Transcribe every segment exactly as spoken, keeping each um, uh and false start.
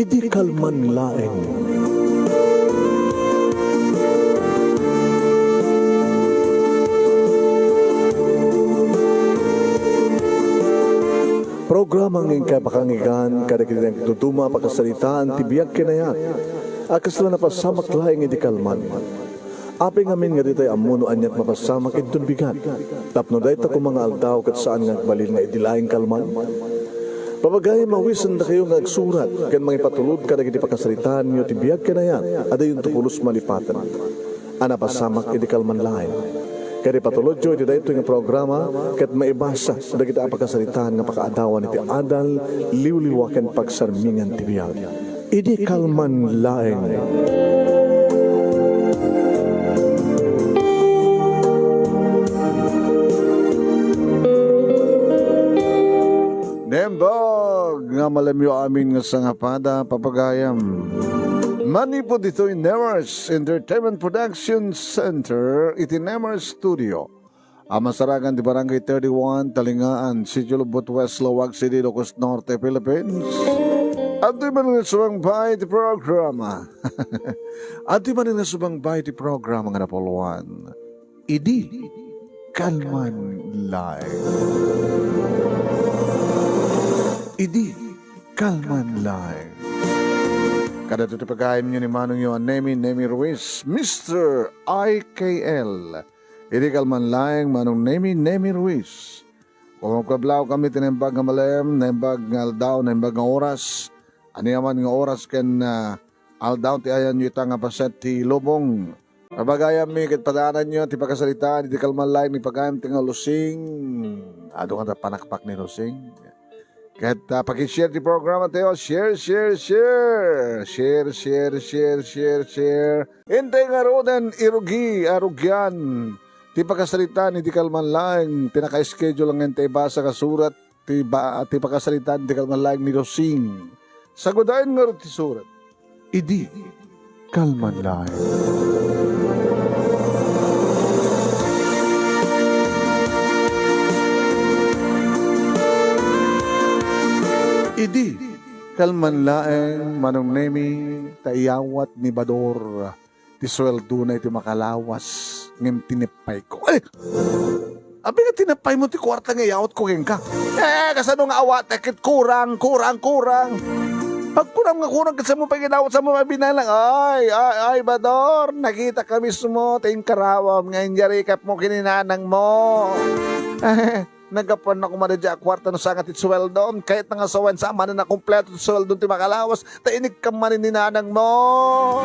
Idi kalman laeng. Programa nga inkay pakangigan kadagiti nagduduma a pakasaritaan ti biag ken ayat a kasla napasamak laeng idi kalman. Apay ngamin nga ditay ammo no aniat mapasamak inton bigat, tapno dayta koma nga aldaw ket saan nga agbalin nga idi laeng kalman? Papagayam, awisendakayo nga agsurat ken mangipatulod kadagiti pakasaritaanyo ti biag ken ayat a dayonto pulos malipaten a napasamak idi kalman laeng. Ket ipatulodyo iti daytoy nga programa ket maibasa dagiti a pakasaritaan nga pakaadawan iti adal, liwliwa ken pagsarmingan ti biag. Idi kalman laeng. Nembag nga malemyo amin nga sangapada, papagayam. Manipud ditoy Nemers Entertainment Production Center iti Nemers Studio a masarakan ti Barangay thirty-one, Talingaan, Sitio Lubot West, Laoag City, Ilocos Norte, Philippines. Adtoy manen nga sumangbay ti programa. Adtoy manen nga sumangbay ti programa nga napuluan. Idi kalman laeng. Idi kalman laeng. Kadagitoy ti pagayamyo ni manongyo a Nemi, Nemi Ruiz, Mister I K L. Idi kalman laeng, Manong Nemi, Nemi Ruiz. Kumabkablaw kami ti naimbag nga malem, naimbag nga aldaw, naimbag nga oras. Ania man nga oras ken, ah, aldaw ti ayanyo ita nga paset ti lubong. Pagayammi ket padaananyo ti pakasaritaan idi kalman laeng ni pagayam ti nga Lusing. Adu nga panakpak ni Lusing. Ket, ah, paki-share ti programa tayo. Share, share, share. Share, share, share, share, share. Intay ngaruden, irugi, arugian. Ti pakasaritaan idi kalman laeng, ti naka-schedule nga intay ibasa nga surat, ti ba-, ti pakasaritaan idi kalman laeng ni Rosing. Sagudaen ngarud ti surat. Idi kalman laeng. Idi kalman laeng, Manong Nemi, ta iyawat ni Bador ti sueldona iti makalawas, ngem tinepayko. Ay! Abi nga tinepaymo ti kuarta nga iyawatko kenka. Eh, kasano nga awatek ket kurang, kurang, kurang. Pagkunam nga kurang, ket saan mo pay inawat, saan mo pay binalang? Ay, ay, ay, Bador, nakitak mismo ti inkarawam nga inyarikapmo ken ni nanangmo. Naggapuanna koma daydiay a kuarta no saan nga ti sueldom. Kayatna nga sawen sa manen a kompleto ti sueldom ti makalawas. Ta inikam manen ni nanangmo.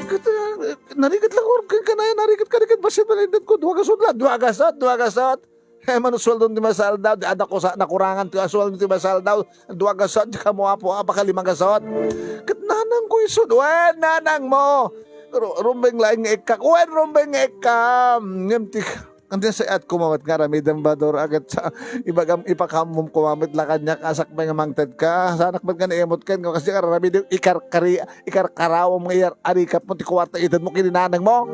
Ket, eh, narigat la ko, ken kanaya narigat, karigat, bassit man intedko, dua gasut la, dua gasut, dua gasut. Eh, mano sueldom ti maysa aldaw, di adak ko sa, nakurangan ti sueldom ti maysa aldaw, dua gasut, di kamo apo, a, baka lima gasut. Ket nanangko isu, wen, nanangmo. Ru-, rumbeng laeng nga ikkak, wen, rumbeng nga ikkam. Ngem ti, Ania sa iyat koma met nga aramidem, Bador, a ket sa ibagam, ipakaammo koma met la kaniak a sakbay nga mangted ka. Saanak met nga naimut ken nga kasdi nga aramidem, ikarkari-, ikarkarawam nga iyar-, arikapmo ti kuarta itedmo ken ni nanangmo.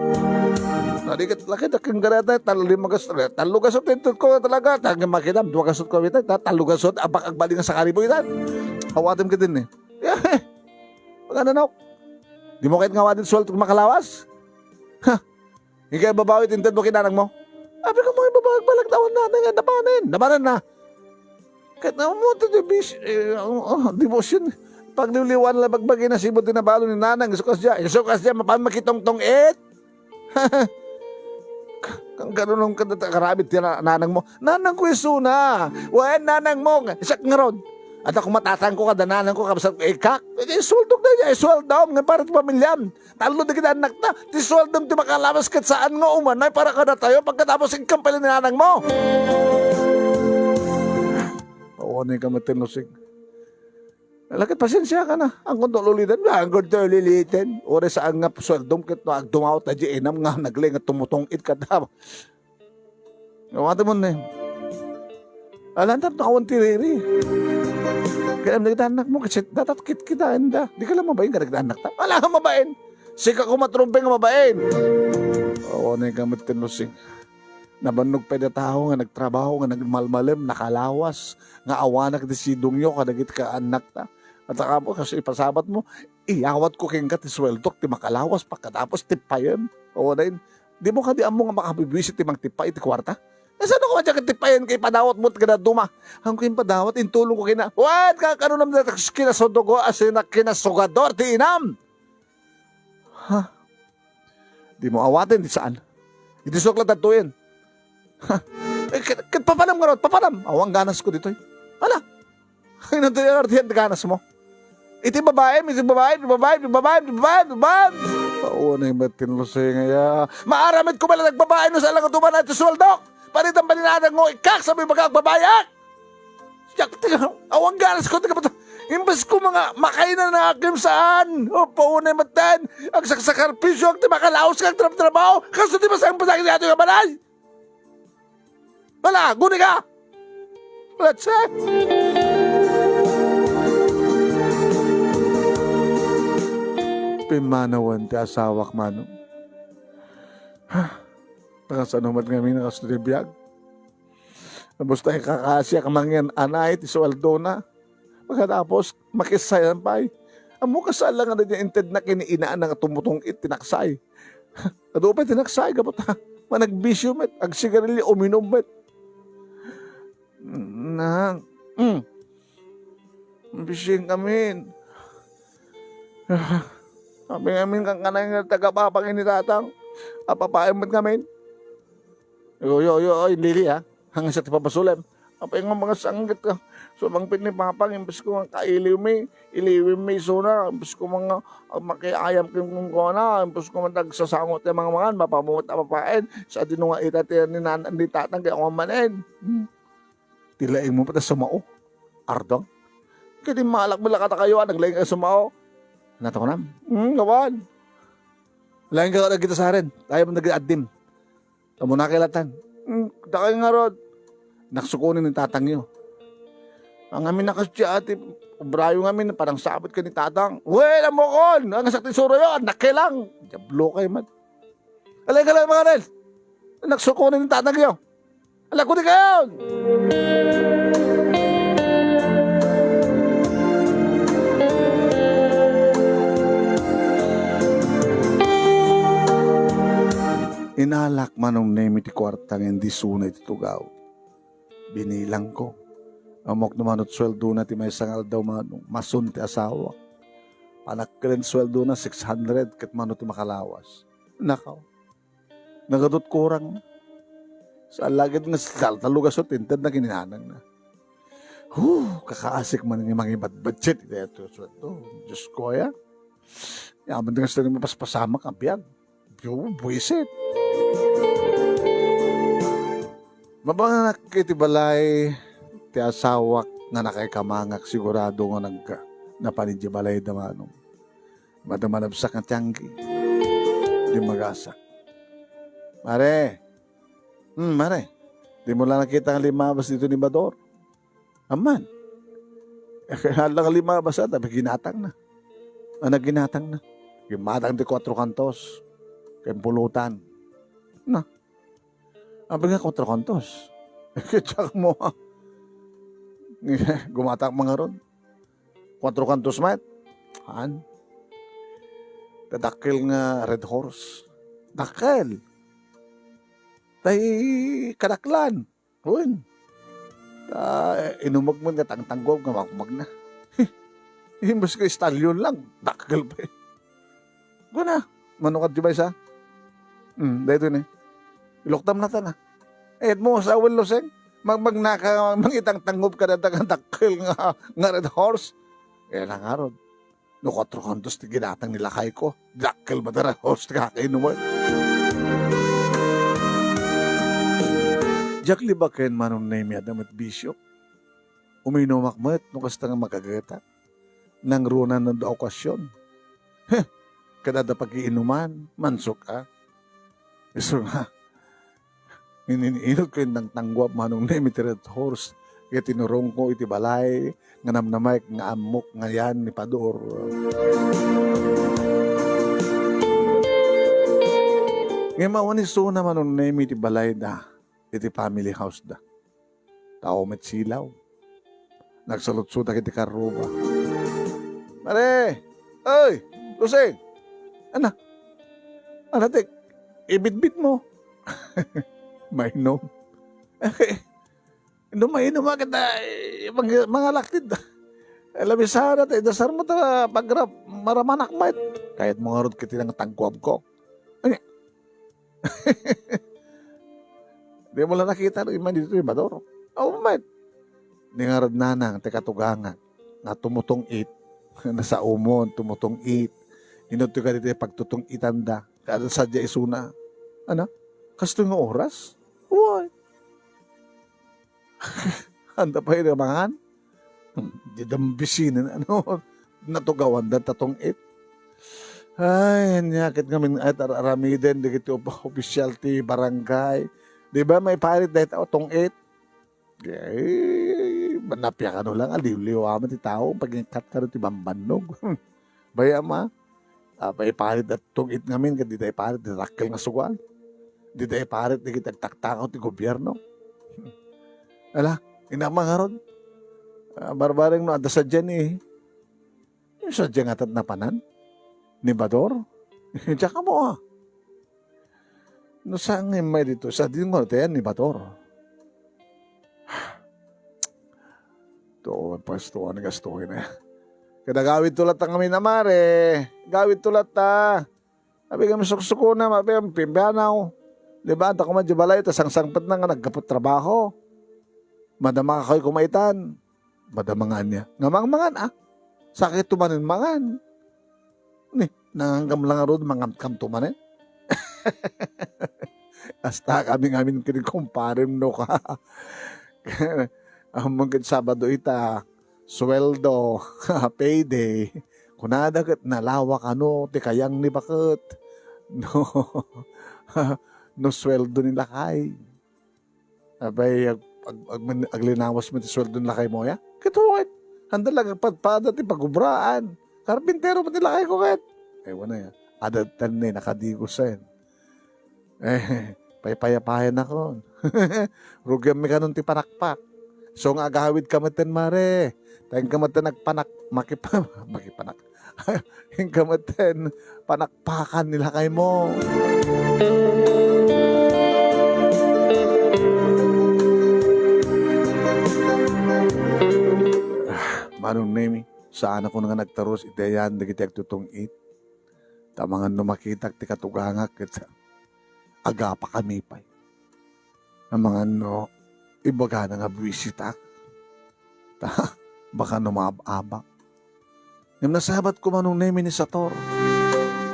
Narigat la ket ken gareta, tallo, lima gas-, tallo gasut ti intedko talaga. Ta ngem makidam, dua gasut ko ita, ta-, tallo gasut, abak agbaling nga sakaribo ita. Awatem ket dinni. Magananok. Dimo ket nga awaten sueldo makalawas? Ha? Inkay babawi ti intedmo ken ni nanangmo? Apay, kamo ibabawi, agbalak ta awan nanang, nabanen, nabanen na. Ket ammo ti bis-, eh, oh, oh, debosyon. Pagliwliwan la bagbagi na sibud ti nabalo ni nanang, isu kasdiay, isu kasdiay, mapan makitongtong-it. Kan-, kanunong ka data, karabit ti na-, nanangmo. Nanangko isuna. Wen, nanangmo. Isak ngarud. Adda koma tatangko kada nanangko, kabsat ko, ikak. Eh, isueldok daydiay, isueldom, nga para ti pamilyam. Tallo dagiti annakta, ti sueldom ti makalawas ket saan nga umanay para kadatayo pagkatapos ikkampay ni nanangmo. Awanen ka met ti lusing. Ala ket pasensiakan a. Angkon ta ululiten, angkon ta ululiten. Uray saan nga sueldom ket no agdumawat daydiay inam nga naglenget tumutong-it kada. Awaten mo ni. Alantan no awan ti riri. Kaya dagiti annakmo, kasi datat kitkitaenda. Di ka la mabain kadagiti annakta. Ala nga mabain. Sika koma ti rumbeng nga mabain. Awanen ka met ti lusing. Nabannog pay da tao nga nagtrabaho, nga nagmalmalem, nakalawas, nga awanak ti sidongyo kadagiti kaannakta. At saka mo, kas ipasabat mo, iyawatko kenka ti sueldok ti makalawas, pakadapos tippayem. O, dayta, dimo kadi ammo nga makabibisit ti mangtippay iti kuarta? Kasano koma diak tippayem ket ipadawatmo ti kadaduma? Haanko impadawat, intulongko kenka. Wen, kakanonam dayta kinasudugo a sinak-, kinasugador ti inam. Ha? Dimo awaten ti saan. Iti suak la tadtoyen. Ha? Eh, ket, ket papanam ngarud, papanam. Awan ganasko ditoy. Ala. Ay, nagtuyar ti ganas mo. Iti babaem, iti babaem, iti babaem, iti babaem, iti babaem, iti babaem. Paunay met ti Loseng aya. Maaramidko met la dagiti babaem no saan la nga tumanan ti sueldok. Panitan paninadang mo, ikak, sabi, bagak, babayak. Yak, ti, awan ganasko, ti, imbes ko nga makainanakem saan. O, paunay met ten. Agsaksakarpisioak ti makalaosak trab-, trabaho. Kastoy ti masangpet nga balay. Wala, guni ka. Let's say. Pimmanawen ti asawak, Manong. Ha? Nakasano met ngamin a kastoy ti biag? Basta ikakasiak mangin anay ti sueldona. Pagkatapos, makissayan pay. Ammo kasala nga dayta intedna ken ni inana nga tumutong-it ti naksay. Adu pay ti naksay, gapu ta managbisio met, agsigarilio, uminum met. Nak, mm. Bising amin. Amin, amin, kan kanay nga tagapapangin ni tatang. Apapain met ngamin. Yo, yo, yo, oy, Lili, ha? Hanggang sa ti papasulem. Apay nga mga sanggit ka. Sumangpet ni Papa, imbes ko nga kailiw mi, iliwin mi isuna, imbes ko mga, ah, makiayam ken kunkuna, imbes ko man tagsasango ti mga mangan, mapamuot a papaen. Sa dino nga ita ti ni nan-, ni tatang, kaya kuman manen. Hmm. Ti laeng mo pata sumao. Ardang. Kaya di malak mo lakata kayo, ah, naglaeng ka sumao. Natakunam. Hmm, gawan. Laeng ka nagkita sa rin. Tayo man nag-addim. Ammo na kay latan. Hmm, dakay ngarud. Naksukunen ni tatangyo. Ang amin nakas ti ati, obrayo nga amin, parang sabit ka ni tatang. Well, amokon! Ang sakti suro yo, anak kay lang. Diablo kay man. Alay ka lang, mga Nel. Naksukunen ni tatangyo. Ala, kuni kayo! Inalak Manong Nemi ti kuarta nga indi suna iti tugaw. Binilangko. Ammok no mano ti sueldona ti maysa nga aldaw, Manong. Masun ti asawa. Panakkelen ti sueldona, six hundred, ket mano ti makalawas. Nakaw. Nagadut kurang. Sa lagid nga taltalugaso, tinted na kininanang na. Huh, kakaasik man nga mangibadbadsit iti sueldo. Diyos ko, ya. Yaman nga sila mapaspasamak ang biag. Yo, buwisit. Mabanganak iti balay ti asawak nga nakaikamangak, sigurado nga nagka-, napan iti balay da Manong. Madamalabsak nga tianggi. Di magasak. Mare. Hmm, mare. Di mo lang nakita nga limabas dito ni Bador. Aman. Eh, kaya lang limabas, ah, tapi ginatang na. Ah, nagginatang na. Ginatang di kuatro kantos. Kaya pulutan. Na. Abi nga kuatro kantos. Kitsak mo, ah. Gumatak mga ron. Kuatro kantos met. Haan. Kadakkel nga Red Horse. Dakkel. Tay kadaklan. Wen. Ta, eh, inumag mo nga tangtangguab nga makmag na. Imbes ko istalyon lang. Dakkel pa eh. Kuna, mano ka di ba isa? Hmm, dahito ni. Iloktam na ta na. Eh, mo sa awal loseng. Mag-, magnaka, mangitang tanggop ka na dakkel nga, nga Red Horse. Eh, nangarod. No, kuatro kantos ti ginatang ni lakay ko. Dakkel ba ta Red Horse ti kakainuman? Diak libaken Manong Nemi, adda met bisyo. Uminumak met no kasta nga magageta. Nangrunan no da okasyon. Heh, kada da pagiinuman, mansok a. Isu nga, inin-inot ko yung tangtangguap Manong Nemi ti Red Horse, ket tinurong ko iti balay nga namnamaek nga ammok nga yan ni Pador. Ngem awan isuna Manong Nemi ti balay da, iti family house da. Tao met silaw. Nagsalutsodak iti karruba. Mare! Oy! Lusing! Ana? Ana, tek, ibitbit mo. Mainom. Okay. No mainom ka ta, eh, mang-, mangalakid. Alam, sana ta idasar mo ta pagrap, maramanak met. Kayat mo ngarud kiti nang tangkuab ko. Ania? Di mo la nakita, no, iman dito, Ibador. Aw, met. Ni ngarud nanang, ti katugangak, nga tumutong-it. Nasaomon, tumutong-it. Inutto ka dito, pagtutong-itanda. Kada sadya isuna. Ana? Kastoy nga oras? Uy. Anda pay nga mangan? Hmm, di dambisinen, ano? Natugawan da tatong-it. Ay, ania ket ngamin ay tar-aramiden dagiti op-, opisyal ti barangay. Di ba maiparit dayta tong-it? Ay, napiakano lang, aliwliwa met ti tao, pagingkat kano ti bambannog. Bay-am a, ah, maiparit da tong-it ngamin, ket dida iparit ti dakkel nga sugal. Dida iparit dagiti agtaktakaw ti gobierno. Ala, inama ngarud. Ah, barbareng no adda sadiay ni, yung sadiay nga tat napanan? Ni Bador? Diak ammo, ah. No saan nga immay dito? Sa din mo, tayan ni Bador. To, pasto, ano gastuhin na? Kada gawid to latta kami na mare. Gawid to latta. Abi kami suksukuna, abi kami pimpianaw. Di ba? Anta kuma di balay, ta sangsangpet na nga nagkapot trabaho. Madama ka kayo kumaitan. Madama nga ania. Nga mangmangan, ah. Sakit tumanin mangan. Ni, nanganggam lang arud, mangamkam tumanin. Hasta kami ngamin kini kumparem no ka. Among ket Sabado ita, suweldo, payday. Kunada ket nalawa kano ti kayang ni baket. No, no suweldo ni lakay. Abay, ag-, ag-, ag-, aglinawas met ti suweldo ni lakay mo, ya? Ket wen, handa lang agpadpada ti pagubraan. Karpintero met ti lakay ko ket. Ay, wala ya. Adadtan ni, nakadigosen. Eh, paypayapayan akon. Rugiam mi kanon ti panakpak. So nga agawid ka metten, mare. Taeng ka metten agpanak-, makipa-, makipanak-, inka metten panakpakan ni lakay mo. Ah, Manong Nemi, saan ako nga nagtarus iti ayan dagiti agtutong-it. Ta amangan no makitak ti katugangak ket agapa kami pay. Amangan no ibagana nga buisitak. Ta, baka no maab-abak. Ngem nasabat ko Manong Nemi ni Sator.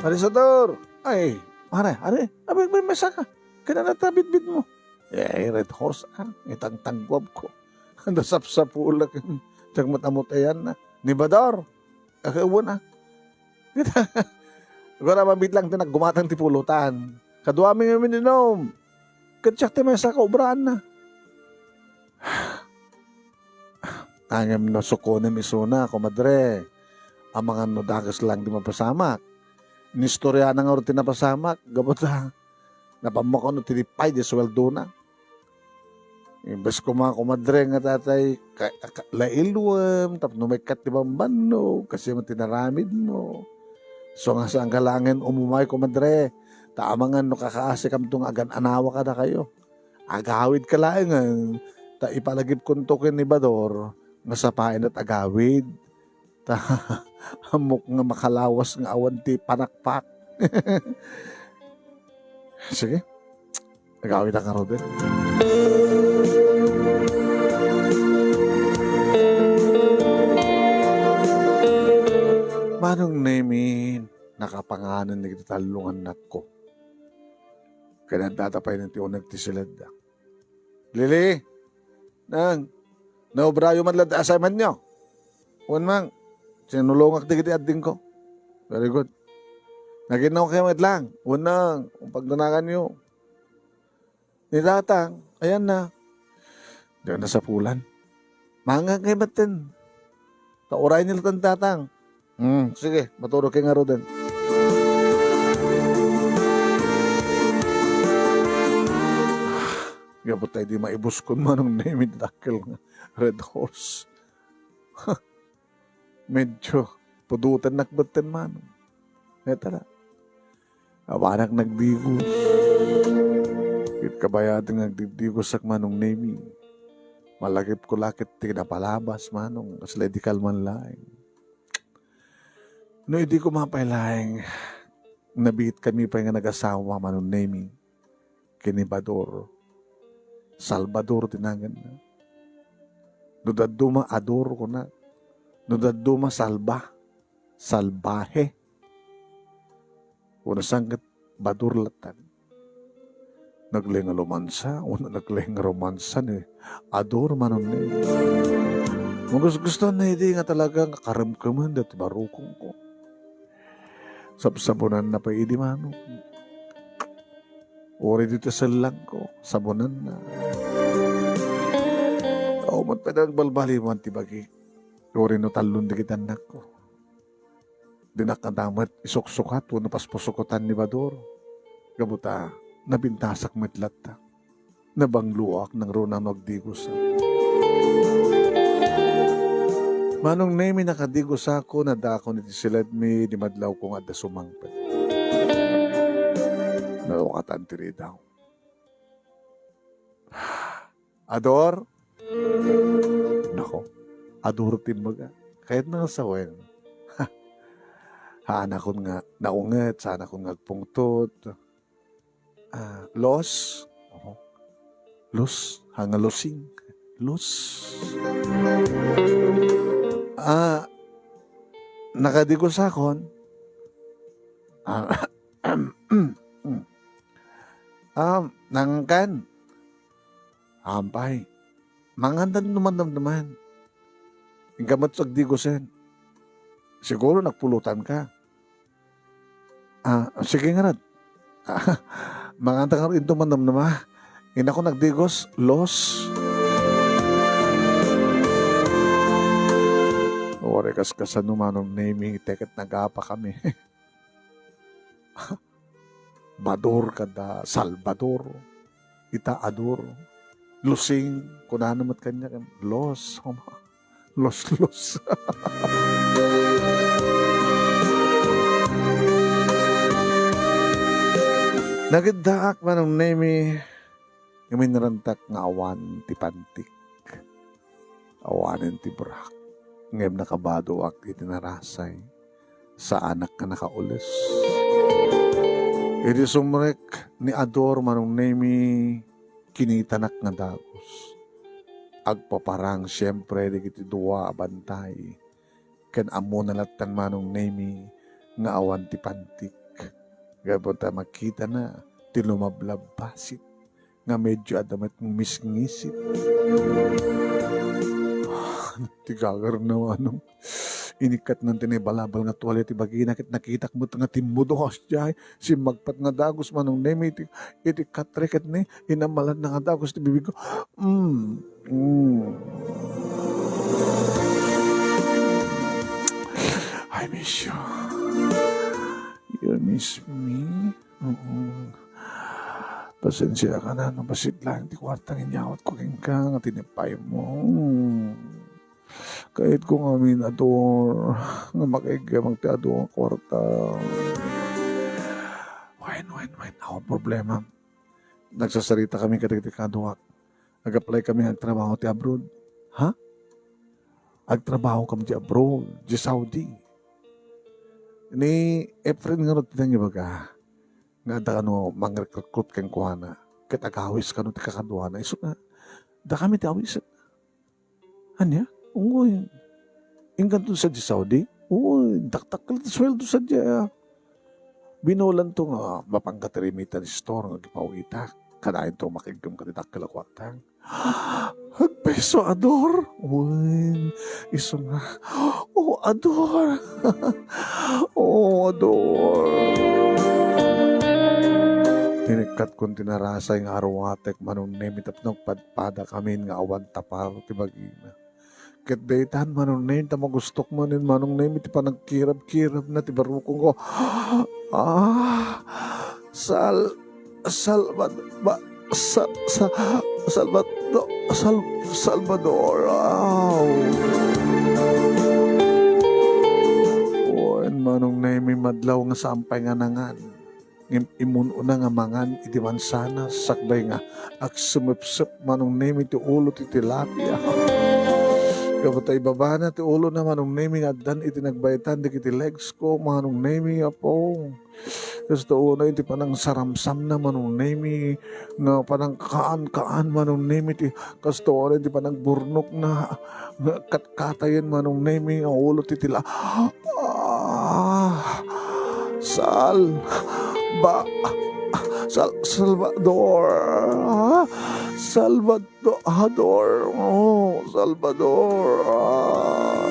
Ari Sator! Ay, mare, ari, abay, may masa ka. Kaya na tabitbit mo. Eh, Red Horse, ah, itangtangguab ko. Nasapsapulak. Tagmat-amot ayan na. Ni Bador. Akawan, ah. Agara mabit lang ti naggumatang ti pulutan. Kaduami nga mininom. Ket siak ti maysa kaubraanna. Ngem no sukonem isuna, komadre, amangan no dakes lang ti mapasamak. Inistoriana ngarud ti napasamak, gapu ta napammok no ti lipay di suweldona. Imbes koma, komadre, nga tatay, ka-, ka-, lailwem tapno maikkat ti bambannog, kasi man tinaramid mo. So nga saan ka langen umumay, komadre, ta amangan no kakaasikamto nga agan-anawa kadakayo. Agawid ka laengen, ta ipalagipkonto ken ni Bador nga sapaen et agawid. Ta ammok nga makalawas nga awan ti panakpak. Sige. Agawid a ngaruden. Manong Nemi, nakapanganen dagiti tallo nga annakko. Ket adda pay ti uneg ti siledda. Lili, Nang, naobrayo man la ti assignmentyo? Wen, Mang, sinulongak dagiti addingko. Very good. Naginnaw kayo met lang? Wen, Nang, ang pagdanaganyo. Ni Tatang, ayan na. Di na sapulan. Mangan kayo met ten. Ta uray ni la tan Tatang. Hmm, sige, maturog kay ngaruden. Gapu tay di maibuskon Manong Nemi ti dakkel nga Red Horse. Medyo Pudotennak metten, Manong. Ngem ta la, awanak nagdigos. Ket kabayatan nga agdidigosak, Manong Nemi, malagipko la ket ti napalabas, Manong, kasla idi kalman laeng. No idi koma pay laeng, nabiitkami pay nga nagasawa, Manong Nemi, ken ni Bador. Salvador ti naganna. No dadduma, Ador, kunak. No dadduma, Salba. Salbahe. Wenno saan ket Bador lattan. Naglaing a romansa, wenno naglaing a romansa ni Ador, Manong Nemi. Magustuhan na idi nga talaga nga karemkemen dati barukongko. Sabsabunanna pay idi, Manong. Uray ditoy sellangko, sabunanna. Awan met pay nagbalbaliwan ti bagik. Uray no tallon dagiti annakko. Dinak koma met isuksukat wenno paspusukotan ni Bador. Gapu ta, nabintasak met latta. Nabangloak nangruna no agdigosak. Manong Nemi, nakadigosakon, addaakon iti siledmi, di madlawko nga adda sumangpet. Nalukatan ti ridaw. Ador? Nako, Ador ti imbaga. Kayatna nga sawen. Haanakon nga naunget, saanakon nga agpungtot. Ah, los? Oho. Los? Ha, nga losing. Los? Ah, nakadigosakon. Ah, ah, nangkan. Ampay. Mangan ta no madamdaman. Inka met agdigosen. Siguro nagpulutanka. Ah, sige ngarud. Mangan ta ngarud inton madamdama. Inakon agdigos, los. Uray kaskasano, Manong Nemi, ket nagapakami. Bador kada Salvador, ita Ador, Lusing, kunana met kaniak, los, los, los. Nagiddaak, Manong Nemi, ngem inrantak nga awan ti pantik. Awanen ti brak, ngem nakabadoak iti narasay. Saanak nga nakaules. Idi sumrek ni Ador, Manong Nemi, kinitanak nga dagus. Agpaparang siempre dagiti dua a bantay. Ken ammona lattan, Manong Nemi, nga awan ti pantik. Gapu ta makitana ti lumablabbasit nga medyo adda met misngisit. Ti gagarna, Manong. Inikkatnan ti naibalabal nga tualia ti bagina ket nakitak met nga timmudo a sadiay. Simmagpat nga dagus, Manong Nemi, iti, iti katre ket ni inamalanna nga dagus ti bibigko. Mm. Mm. I miss you. You miss me? Mm. Pasensiakan no bassit laeng ti kuarta nga inyawatko kenka nga tinipaymo. Mm. Kayatko ngamin, Ador, nga makaiggem ti adu nga kuarta. Wen, wen, wen, awan problema. Nagsasaritakami kadagiti kaduak. Nag-apply kami nga agtrabaho ti abroad. Ha? Agtrabahokami ti abroad, ti Saudi. Ni Efren ngarud ti nangibaga nga adda kano mangrekrutkot kenkuana. Ket agawis kano ti kakaduana. Isu nga, dakami ti awisen. Ania? Uy, inkanto sadiay Saudi? Uy, dakdakkel ti sueldo sadiay. Binolanto nga mapangka ti remittance store nga agipawitak. Kanayon to makiggem ka ti dakkel a kuarta. Agpeso, Ador? Uy, isu nga. Oh, Ador. Oh, Ador. Inikkatkon ti narasay nga aruatek, Manong Nemi, tapno agpadpadakamin nga awan tapar ti bagina. Ket daytan, Manong Nemi, ta magustok manen, Manong Nemi, ti panagkirabkirabna ti barukongko. Ah, Sal-, Salvador, ba, Sa-, Sa-, Salvador, Sal-, Salvador. Aw. Manong Nemi, madlaw nga saan pay nga nangan. Ngem immun-una nga mangan iti mansanas, sakbay nga agsumepsep Manong Nemi ti ulo ti tilapia. Gapu ta ibabana ti ulona Manong Nemi nga addan iti nagbaetan dagiti legs ko, Manong Nemi, Apo. Kastoy unay ti panangsaramsamna Manong Nemi, nga panangkaan-kaan Manong Nemi ti kastoy unay ti panagburnokna, nga katkatayen Manong Nemi nga ulo ti tila-, ah, Sal-, ba-, Sal-, Salvador, ah, Salvador. Do-, ador, oh, Salvador, ah.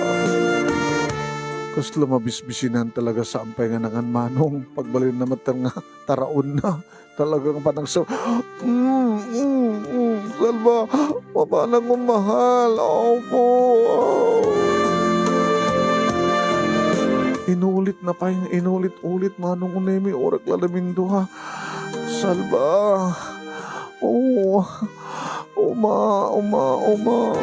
Kasla mabisbisinan talaga, saan pay nga nangan, Manong. Pagbalinna met nga taraonna. Talagang panagsa-, mm, mm, mm, Salva, mapanak nga mahal. Opo. Inulit na pay, inulit-ulit, Manong Nemi, uray la damindua. Salva. Oh. Uma, uma, uma.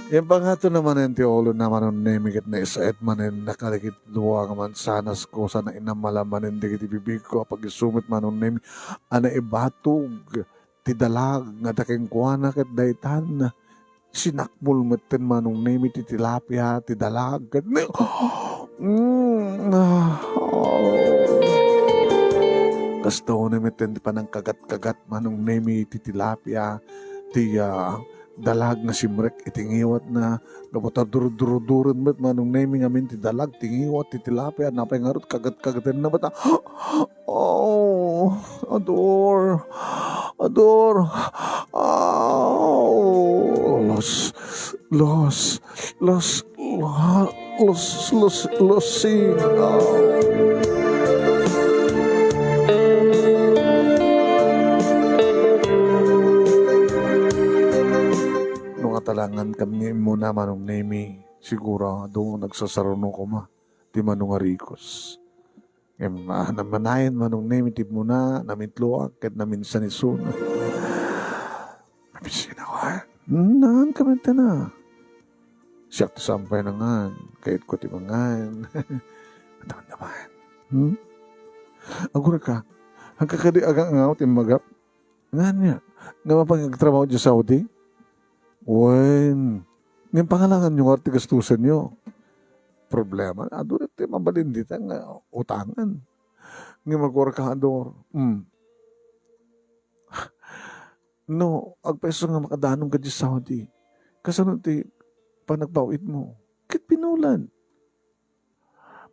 Impangato na manen ti ulona Manong Nemi ket naisaet manen nakalikit dua nga mansanas ko, sana inamala manen dagiti bibigko a pagisumit Manong Nemi a naibatog ti dalag nga adda kenkuana ket daytan sinakbol metten Manong Nemi ti tilapia, ti dalag, ket ni-, mm, ah, oh. Kasta unay metten ti panangkagat-kagat Manong Nemi ti tilapia, ti, ah, dalag nga simrek iti ngiwatna, gapu ta durduruduren met Manong Nemi ngamin ti dalag, ti ngiwat ti tilapia, napay ngarud kagat-kagatenna met, ah, Oh, ador, ador. Oh, los, los, los, la-, los, los, losing. Oh. No nga talangan kami muna, Manong Nemi, sigurado nagsasaruno koma ti Manong Aricos. Ngem, ah, namanayen Manong Nemi ti muna, namitloak, ket naminsan isuna. Nabisinako, eh. Naan kami tana. Siak ti sampay nangan, kayatko ti mangan. Damdaman. Hmm? Agura ka, hangka kadi agangaw ti imbagak? Ngania, nga mapangagtrabaho di Saudi? Wen, ngem pangalanganyo nga ti gastusenyo. Problema, adu ti mabalin dita nga utangan. Ngem agurka, ador. Hmm. No, agpaiso nga makadanon ka di Saudi. Kasano ti panagbaw-id mo? Ket pinulan.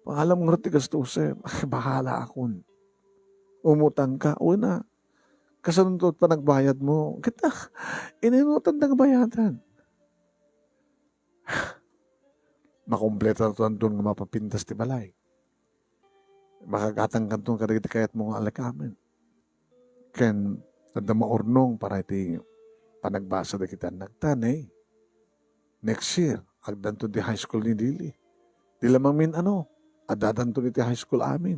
Pangalam ngarud ti gastusen. Bahala akon. Umutang ka. Una, kasano to panagbayad mo? Kita, ininutan ta nga bayadan. Makumpleto to anton nga mapapintas ti balay. Makagatang kanton kadagiti kayat mo nga alakamen. Ken adda maurnong para iti panagbasa dagiti annakta, ne? Next year, agdanto di high school ni Lily. Di lamang min ano, addadanto iti high school amin.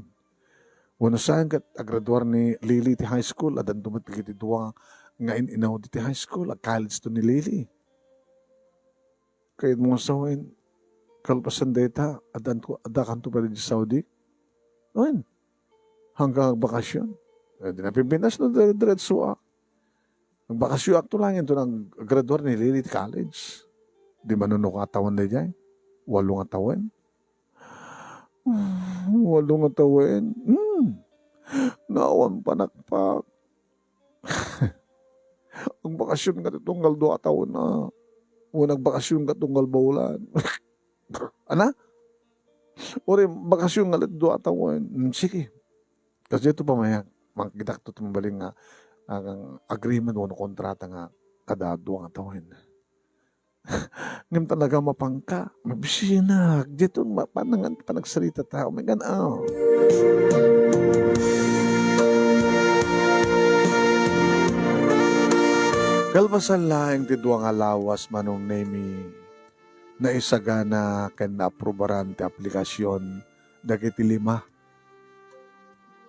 Wenno saan ket agraduar ni Lily ti high school, addanto met dagiti dua nga in-inaw diti high school, ag-college to ni Lily. Kayat mo nga sawen, kalpasan dayta, addanto, addakanto pay di Saudi? Wen, hanggang agbakasyon. Eh, di na Pilipinas, no, dire-, diretso, ah. Nagbakasyon akto lang yun, to nag-graduar ni Lily ti college. Di manuno ka atawan dayjay? Walo nga tawen? Walo nga tawen? Hmm. Nga awan panakpak. Agbakasyon nga ti tunggal dua a tawen, ah. O nagbakasyon ka tunggal baulan. Ana? Uri, bakasyon nga lat dua a tawen. Hmm, sige. Kas dito pa mayak, makakita to tumbaling nga, ah, agreement wenno kontrata nga kada dua nga tawen. Ngem talaga mapangka, mabisinak. Dito, ma-, panangan, panagsarita ta. Oh my God, oh. Kalpasan laeng ti dua nga lawas, Manong Nemi, naisagana ken naaprubaran ti aplikasyon dagiti lima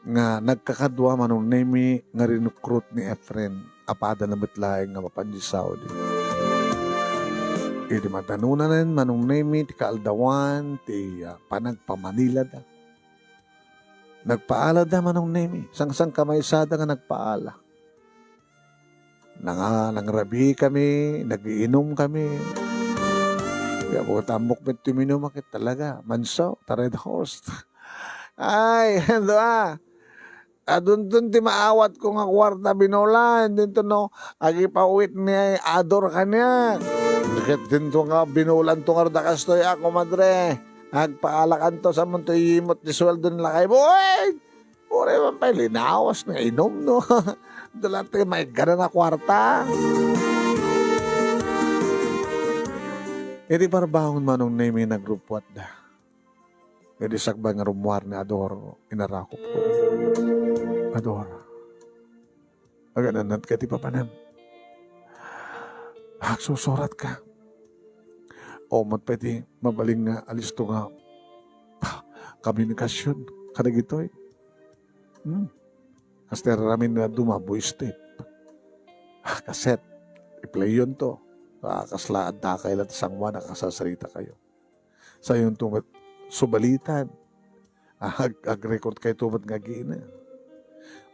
nga nagkakadua, Manong Nemi, nga rinukrut ni Efren a padana met laeng nga mapan di Saudi. Idi matanonanen, Manong Nemi, ti kaaldawan ti, ah, panagpamanilada. Nagpaalada, Manong Nemi. Sangsangkamaysada nga nagpaala. Nanga-, nangrabii kami, nagiinom kami. Gapu ta ammok met ti uminum a ket talaga, Manso, ta Red Horse. Ay, adu a. Adunton ti maawatko nga kuarta binulan, dinto no, agipawit ni Ador kaniak. Ket dinto nga binulanto ngarud a kastoy a, komadre. Agpaalakanto, samonto iyimot ti sueldo ni lakaymo. Uy! Uray man pay linawas nga inom, no? Dula ti maigganan a kuarta. Idi parbangon, Manong Nemi, nagruppuatda. Idi sakbay nga rummuar ni Ador, inarakupko. Ador, aganannad ka ti papanam. Agsusurat ka. O, met pay ti mabalin nga alisto nga, ah, komunikasion kadagitoy. Hmm. Kasta ramin nga duma, voice tape. Ah, kaset. I-play-yonto. Ah, kasla adda kayo la ti sangoan a kasasarita kayo. Sayonto met subalitan. Ag-, ag-record kayto met nga agina.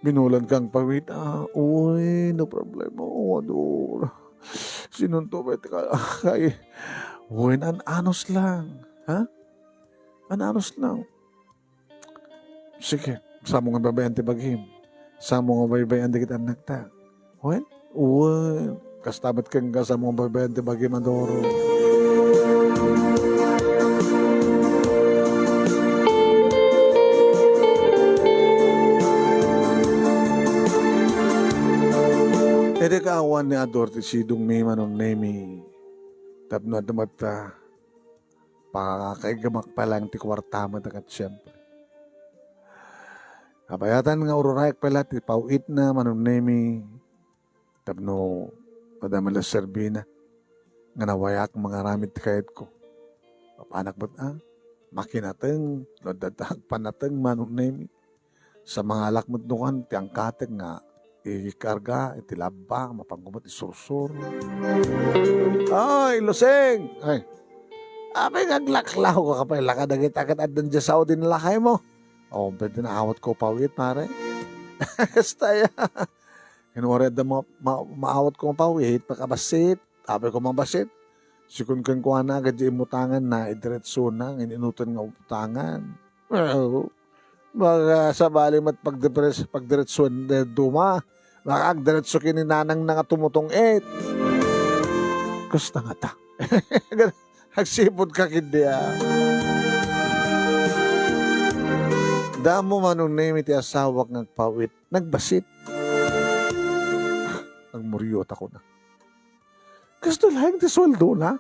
Binulan kang pawit, ah, uy, no problema, oh, Ador. Sinonto met ka, kay, uy, an-anos lang, ha? An-anos lang. Sige, samo nga baybay-an ti bagim. Samo nga baybay-an dagiti annakta. Wen? Wen. Kasta met kenka, samo nga baybay-an ti bagim, Ador. Idi kaawan ni Ador ti sidongmi, Manong Nemi, tapno adda met, ah, pakaigamak pay laeng ti kuarta met a ket siempre. Kabayatan nga ururayak pay la ti paw-itna, Manong Nemi, tapno adda met la serbina nga nawayak mangaramid ti kayatko. Papanak met a makinateng no adda agpannateng, Manong Nemi. Sa mangalak met nukan ti angkatek nga ikarga iti labba, mapanko met isursur. Ay, Lusing! Ay, apay nga aglaklawka pay la kadagita ket addan diay sao ti lakaymo? O, pwede naawatko paw-it, pare. Kasta ya. Ken uray adda ma-, ma-, maawatko nga paw-it, pakabassit. Apay ko mabassit. Sika kenkuana, agay diay imutanganna, idiretsona, nga in-inutan nga utangan. Well, baka sabali met pagdipres-, pagdiretsuen ti duma. Baka agdiretso ken ni nanangna nga tumutong-it. Kasta ngata. Agsipud ka ketdi, a. Damo, Manong Nemi, ti asawak nga agpaw-it. Nagbassit. Agmuriot a kuna. Kastoy laeng ti sueldona?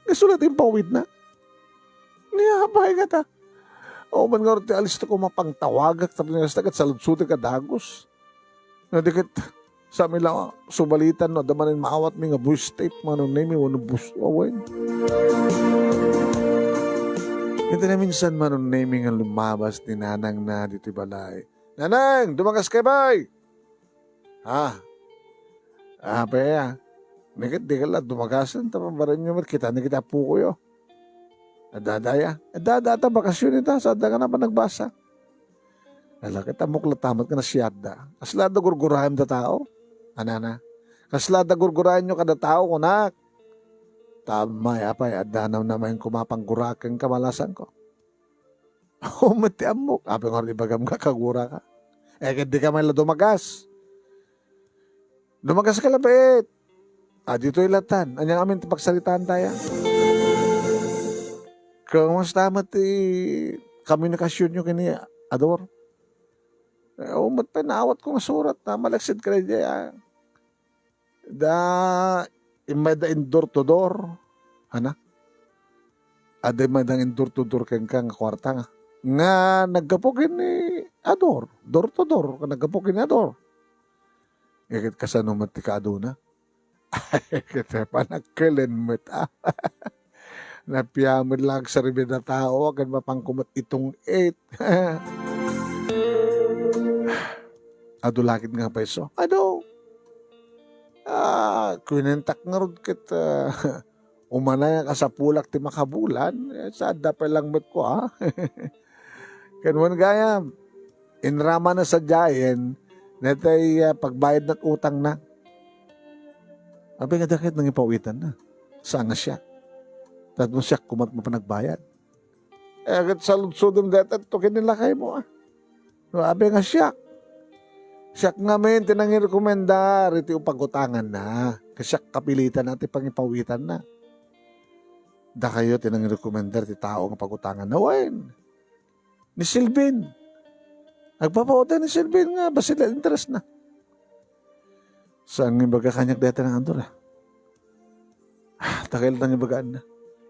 Kastoy laeng ti impaw-itna? Ni apay ngata? Awan ngarud ti alisto koma pangtawagak tapno kasta ket saludsotek a dagus. No di ket, sami la subalitan no adda manen maawatmi nga voice tape, Manong Nemi, wenno bus-, awen. Iti naminsan, Manong Nemi, nga lumabas ni nanangna ditoy balay. Nanang, dumagas kay bay! Ha? Apay a. Ni ket di ka la dumagasen, ta pabarenyo met, kitaenyo ket ti apokoyo. Adda daya. Adda, adda, adda, bakasyon ita, sa adda nga napan nagbasa. Ala, ket ammok latta met nga nasiatda. Kasla adda gurguraem ta tao? Anana. Kasla adda gurguraenyo kada tao, kunak. Ta ammay, apay, adda namnamaen koma pangguraek kenka, malasanko. Awan met ti ammok. Apay ngarud ibagam nga kaguraka? Eh, ket di ka man la dumagas. Dumagas ka la, pet. Ah, ditoy latan. Ania amin ti pagsaritaan tayo? Kumusta met ti komunikasyonyo ken ni Ador? Eh, awan met pay naawatko nga surat. Namalaksid ka la diay, a. Da, immay da in door to door. Ana? Adda immay da in door to door kenka nga kuarta nga, nga naggapu ken ni Ador. Door to door, nga naggapu ken ni Ador. Iket kasano met ti kaaduna? Ket panagkelen met, a. Napiamen la agsarbi a tao, ken mapanko met itong-it. Adu la ket nga pay isu? Adu. Ah, kuinentak ngarud ket, ah, Umanay nga kasapulak ti makabulan, eh, sa adda pay langmetko, ha? Ken wen gayam, inramana sadiayen, daytay, ah, pagbayad na utangna. Abi nga dakay nangipawitanna. Saan nga siak? Tapno siak koma ti mapan agbayad. Eh, ket saludsodem dayta ket ken ni lakaymo, ah. No, abi nga siak. Siak ngamin ti nangirekomendar iti pagutanganna. Ket siak kapilitanna ti pangipawitanna. Dakayo ti nangirekomendar ti tao nga pagutanganna. Wen, ni Selvin. Agpapautang ni Selvin nga bassit la interest na. Saan nga ibaga kaniak dayta nga Andor, ah? Ah, ta kailan nga ibagaanna.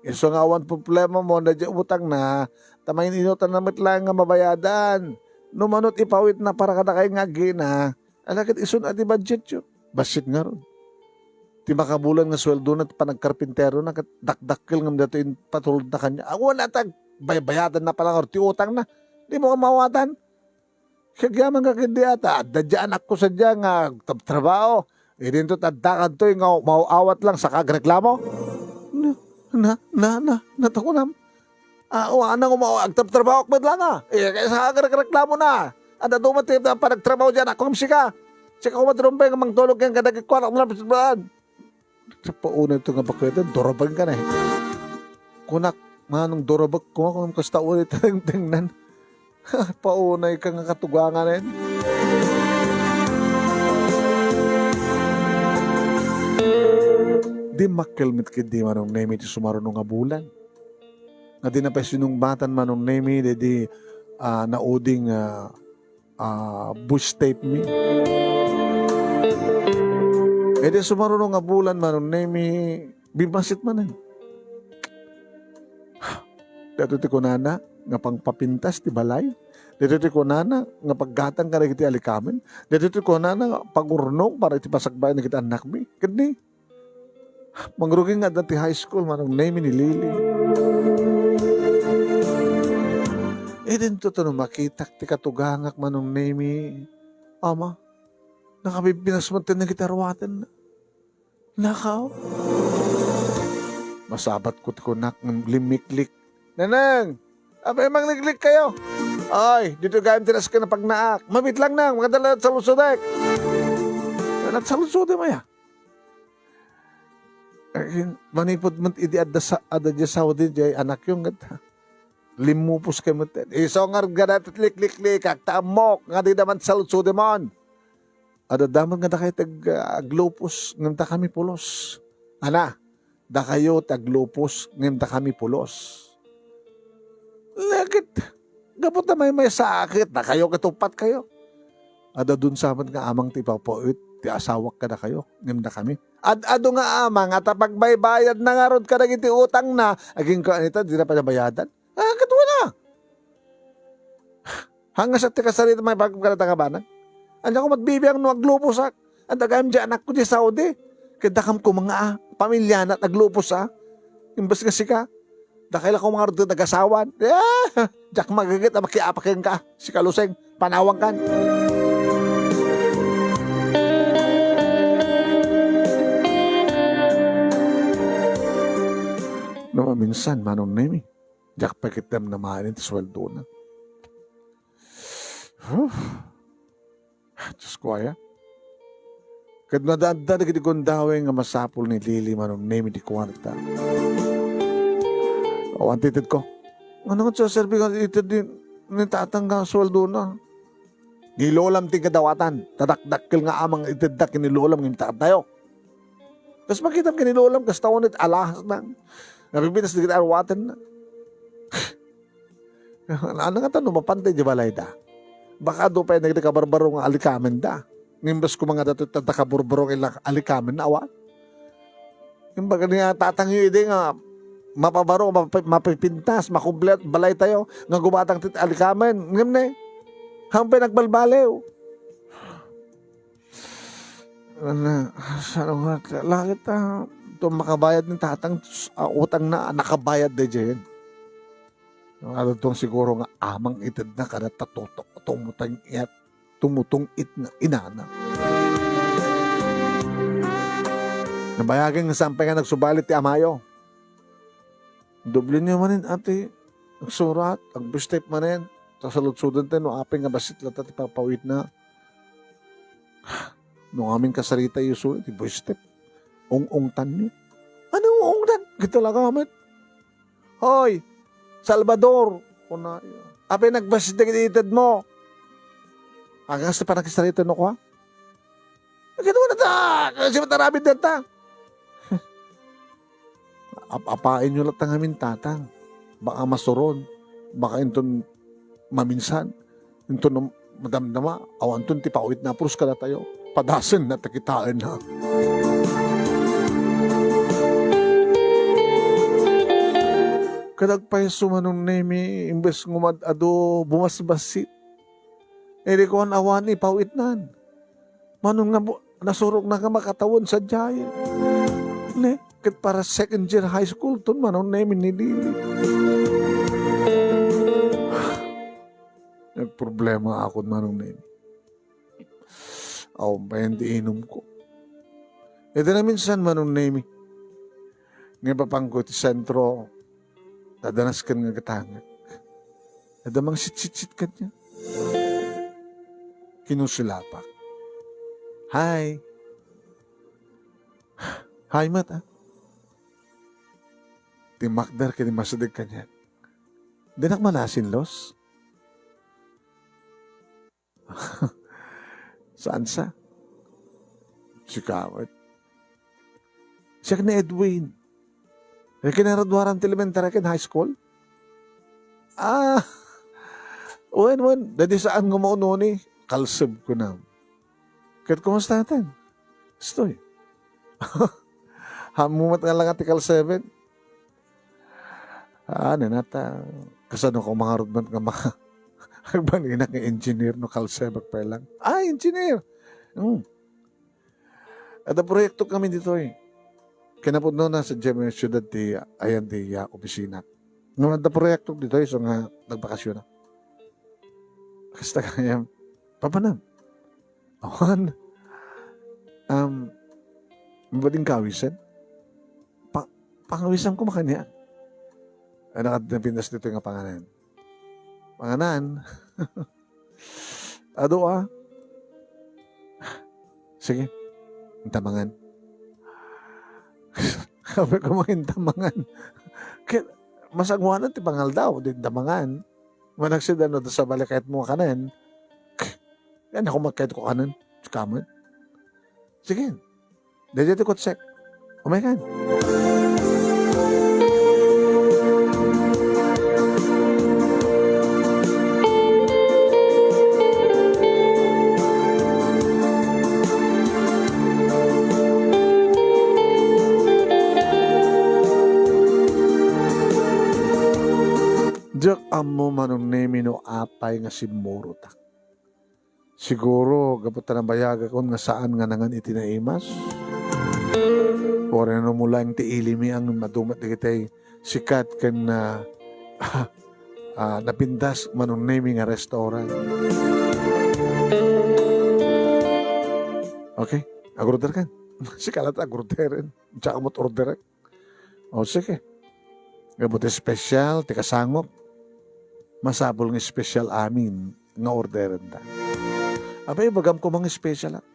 Isu nga awan problemamo, daydiay utangna, ta maininutana met laeng nga mabayadan. No manut ipawitna para kadakay nga agina, ala ket isun a ti budgetyo. Bassit ngarud. Ti makabulan nga sueldona ti panagkarpinterona ket dakdakkel ngem daytoy patulodna kaniak. Awan a ti agbaybayadanna pay ngarud ti utangna. Dimo nga mawatan. Ket agyamanka ketdi ata, adda diay anakko sadiay nga agtrabtrabaho. Idinto ti addakantoy nga maaw-awat lang saka agreklamo. Na, na, na, na, ta kunam. Ah, o, anang uma-, agtrabtrabaho met laeng, ah. Eh, kaysa agreklamona. Adda duman ti panagtrabaho diay anakko ngem sika. Sika koma ti rumbeng nga mangtulog ken kadagiti kuanak na. Sa paunay to nga baket, durabeng ka na eh. Kunak, manong durabek ko, kung kasta ulit ang tingnan. Paunay ka nga katugangan eh. Dimmakkel met ketdi Manong Nemi ti sumaruno nga bulan. Nga di na pay sinungbatan Manong Nemi, daydi, ah, nauding, ah, ah, bush tape mi. Idi sumaruno nga bulan, Manong Nemi, bimmasit manen. Daytoy ti kunana nga pangpapintas ti balay. Daytoy ti kunana nga paggatang kadagiti alikamen. Daytoy ti kunana nga pagurnong para iti pasagbayan dagiti annakmi. Ketdi, mangrugi nga adda ti high school, Manong Nemi, ni Lily. Idinto ta no makitak ti katugangak, Manong Nemi, Ama, nakabibbinas met ti nagitaruaten. Nakaw. Masabat ko ti kunak nga limmiklik. Neneng! Apay mangliklik kayo? Ay, dito gayam ti nasken a pagnaak. Mabit lang nang, makadala sa lusodek. Anak sa lusodek mo ya. Eh, manipod met idi adda sa, adda diay Saudi, diay anak yung ket limmupos kay met. Isu nga gada ti likliklikak, ta ammok, nga di naman saludsodemon. Adda damag nga dakay ti ag-, aglupos, ngem dakami pulos. Ana, dakayo ti aglupos, ngem dakami pulos. Lagit, gapu ta maymaysaak, dakayo ket uppat kayo. Adda dun samet nga amang ti ipapawit ti asawak kadakayo, ngem dakami. Ad-adu nga amang a ta pagbaybayadna ngarud kadagiti utangna, agingga ita, dina pay nabayadan. Ah, ket wen a. Hangas ti kasarita, maipaakam kadata nga banag. Ania ko met bibiang no agluposak? Adda gayam diay anakko diay Saudi. Ket dakam koma nga, ah, pamiliana ti aglupos, ah. Imbes nga sika, dakay la koma ngarud ti nagasawan. Ah, diak magaget a makiapa kenka. Sika, Luseng, panawangkan. No maminsan, Manong Nemi, diak pay ket namnamaen ti sueldona. Huh. Diyos ko, aya. Ket no adda dagiti gundaway nga masapul ni Lily, Manong Nemi, ti kuarta. Awan ti itedko. Ngano nga serbi nga ited ni, ni tatang nga sueldona? Ni lolam ti kadawatan. Ta dakdakkel nga amang itedda ken ni lolam ngem tatang tayo. Kas makitam ken ni lolam, kasta unay ti alahasna. Napipitas dagiti aruatenna. Ano nga ta no mapantay diay balayda? Baka adu pay dagiti kabarbaro nga alikamenda. Ngem bes koma nga datoy ta, ta kabarbaro nga ila-, alikamen, awan. Imbag ni, ah, tatangyo idi nga mapabaro, mapi-, mapipintas, makumpleto balaytayo, nga gumatang ti alikamen. Ngem ne, haanpay nagbalbaliw. Ano, saan nga, lagit, ah, itong makabayad ni tatang, ah, utangna, nakabayad daydiay. Adda siguro nga amang itedna kadata, tutok, tumutang-, tumutong-it nga inana. Nabayagen nga saan pay nga nagsubali ti amayo. Doble niyo manen, ati, agsurat, agbuistep manen. Ta saludsodentayo no apay nga bassit latta ti papawitna. No amin kasarita isu iti buistep, ung-ungtanyo. Ano ung-ungtan? Ket talaga met. "Hoy, Salvador," kuna, "apay nagbassit dagiti itedmo?" Agas ti pannakisarita no kua? Ket wala ta, kasi mataramid ta. Ap-apaenyo latta ngamin, tatang. Baka masuron, baka inton maminsan, inton madamdama, awanton ti pawitna a pulos kadatayo. Padasenna ta kitaenna. Ket agpayso, Manong Nemi, imbes nga umad-ado, bumasbassit. Idi kuan, awan ipawitnan. Manong nga bu-, nasurok na nga makatawen sadiay. Ne, ket para second year high school ton, Manong Nemi, ni Lily. Nagproblema akon, Manong Nemi. Awan pay ti inumko. Iti naminsan, Manong Nemi, nga ipapangko iti sentro, tadanas ken nga gatangek. Adda mangsitsitsit kaniak. Kinusilapak. "Hi." "Hi met, ah." Timmakder ken immasideg kaniak. "Dinak manasinlos?" "Saan sa?" "Sika met?" "Siak ni Edwin. Kinaraduaram ti elementary ken high school." "Ah, wen, wen, daydi saan nga maunoni?" Kalseb kunam. "Ket kumusta ten?" "Stoy." "Ammom met nga langa ti kalseben?" "Ah, nenata, kasano ka umangarud met nga maka-, agbaninak nga engineer no kalsebek pay lang?" "Ah, engineer!" Hmm. "Adda proyekto kami ditoy. Kinapudno na sa Jemmy Ciudad ti, ayan ti, ah, opisina. Nga adda proyekto ditoy, so nga nagbakasyon na." "Kasta kayam. Papanam?" "Awan. Um, mabadin ka awisen?" Pa-, pangawisan ko makania. Ay, nakat-, napintas ditoy nga panganan. Panganan. Adu, ah. Sige. Intamangan. Sabi ko, mga intamangan. Kaya, masanguanan ti pangaldaw, di intamangan. Managsida no, sa bali kahit mo kanan. Yan ako magkahit ko kanan. Kaman. Sige. Daydiay ti kutsek. Umaykan. Diak ammo, Manong Nemi, no apay nga simmurotak. Siguro, gapu ta nabayagakon nga saan nga nangan iti naimas. Uray no mulaeng ti ilimi ang maduma met dagiti sikat ken, ah, ah, napintas, Manong Nemi, nga restaurant. Okay, agorder kan. Sika latta agorderen. Diak met order. O, sige. Gapu ti special, ti kasangop. Masapul nga special amin nga orderenta. Apay, ibagam koma nga special, ah.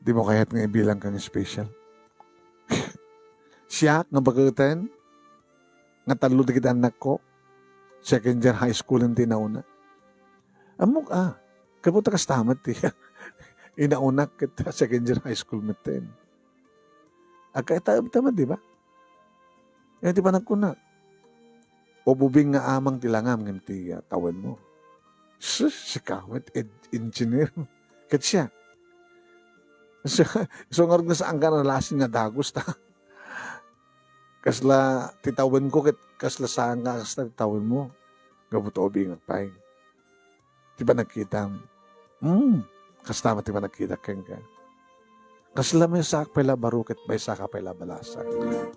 Dimo kayat nga ibilang kang special? Siak nga baketen, nga tallo dagiti annakko, second year high school ti nauna. Ammok, ah, gapu ta kasta met ti inauna ket second year high school met ten. Agkataem ta met, di ba? Iti panagkuna, "Ububing nga amang ti langam ngem ti, ah, tawenmo." Sus, sika met, ed-, engineer. Ket siak. So, so ngarud nga saan ka nalasin nga dagus ta. Kasla ti tawenko ket kasla saan nga kasta ti tawenmo. Gapu ta ubingak pay. Ti panagkitam. Hmm, kasta met ti panagkitak kenka. Kasla maysaak pay la baro ket maysaka pay la balasang.